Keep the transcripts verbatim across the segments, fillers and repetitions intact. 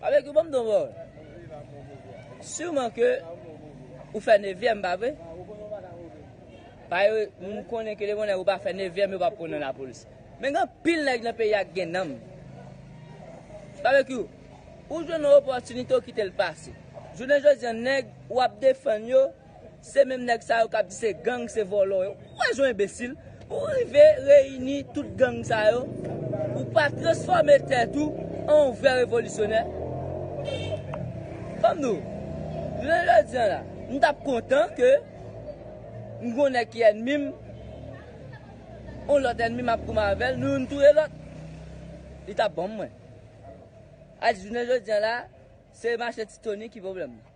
Avèk ou, ban m di w yon pawòl. Siman ke ou fè nevyèm, pa vre? Paske m konnen ke depi yon nèg ou pa fè nevyèm, yo p ap pran w nan lapolis. Men gen anpil nèg nan peyi a ki gen nanm. Barbecue, ou jwenn yon opòtinite, ou kite l pase. Jounen jodi a, nèg w ap defann yo, se menm nèg sa yo k ap di se gang, se vòlò yo. Ou wè jan w enbesil? Ou rive reyini tout gang sa yo, ou pa transfòme tèt ou an yon vrè revolisyonè. Ban m di w, jounen jodi a la, m t ap kontan ke m gen yon nèg ki ènmi m, yon lòt ènmi m ap goumen avè l, nou youn touye lòt. Li t ap bon mwen. A di jounen jodi a la, se mache Ti Tony ki pwoblèm nan.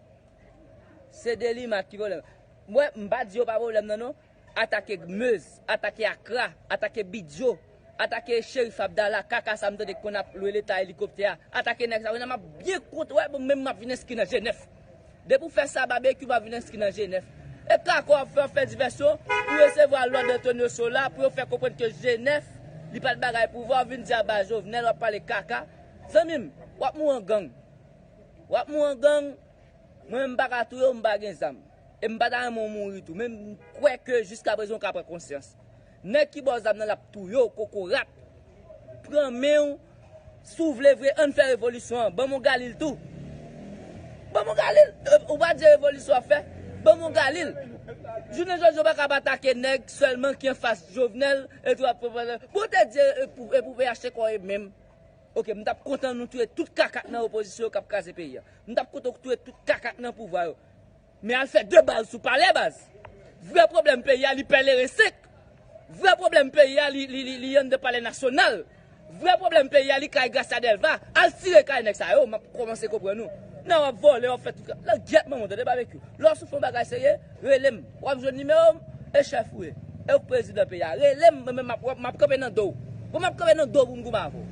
Se Delimat ki pwoblèm. Mwen, m pa di yo pa pwoblèm nan non. Atake Meuse, atake Akra, atake Bidjo, atake Cherif Abdallah, kaka sa m tande k konn ap lwe Leta elikoptè a. Atake nèg sa yo, m ap byen kont, wè, bon, menm m ap vin enskri nan G nèf. Depi w fè sa, Barbecue, w ap vin enskri nan G nèf. E kaka w ap fè, w ap fè divèsyon, ou resevwa lòd Antonio Sola pou yo fè konprann ke G nèf, li pa t bagay pouvwa, w vin di aba Jovenel, w ap pale kaka. Zanmi m, w ap mouri an gang. W ap mouri an gang. Mwen menm m pa ka touye w, m pa gen zam. E m pa ta renmen w mouri tou. Men m kwè ke jiskaprezan w ka pran konsyans. Nèg ki ba w zam nan l ap touye w, kokorat. Pran men w, si w vle vre, ann fè revolisyon an. Ban m yon Galil tou. Ban m yon Galil. E, ou pa di revolisyon w ap fè? Ban m yon Galil. Jounen jodi a, w pa ka ap atake nèg sèlman ki anfas Jovenel, e tou ap pran. Bon, w te di e pou, e pou P H T kò e menm. Ok, m t ap kontan nou touye tout kaka k nan opozisyon yo k ap kraze peyi a. M t ap kontan touye tout kaka k nan pouvwa yo. Men al fè de baz sou palè, baz. Vrè pwoblèm peyi a, li Pèleren senk. Vrè pwoblèm peyi a, li, li, li, li anndan palè nasyonal. Vrè pwoblèm peyi a, li kay Gracia Delva. Al tire kay nèg sa yo, m ap kòmanse konprann nou. Nan w ap vòlè, w ap fè tout. Langyèt manman w, tande Barbecue. Lè w sou fè yon bagay serye, rele m. W ap jwenn nimewo m, e chèf ou ye. E w k prezidan peyi a. Rele m, mwen menm m ap, m ap kanpe nan do w. Bon, m ap kanpe nan do w pou m goumen avè w.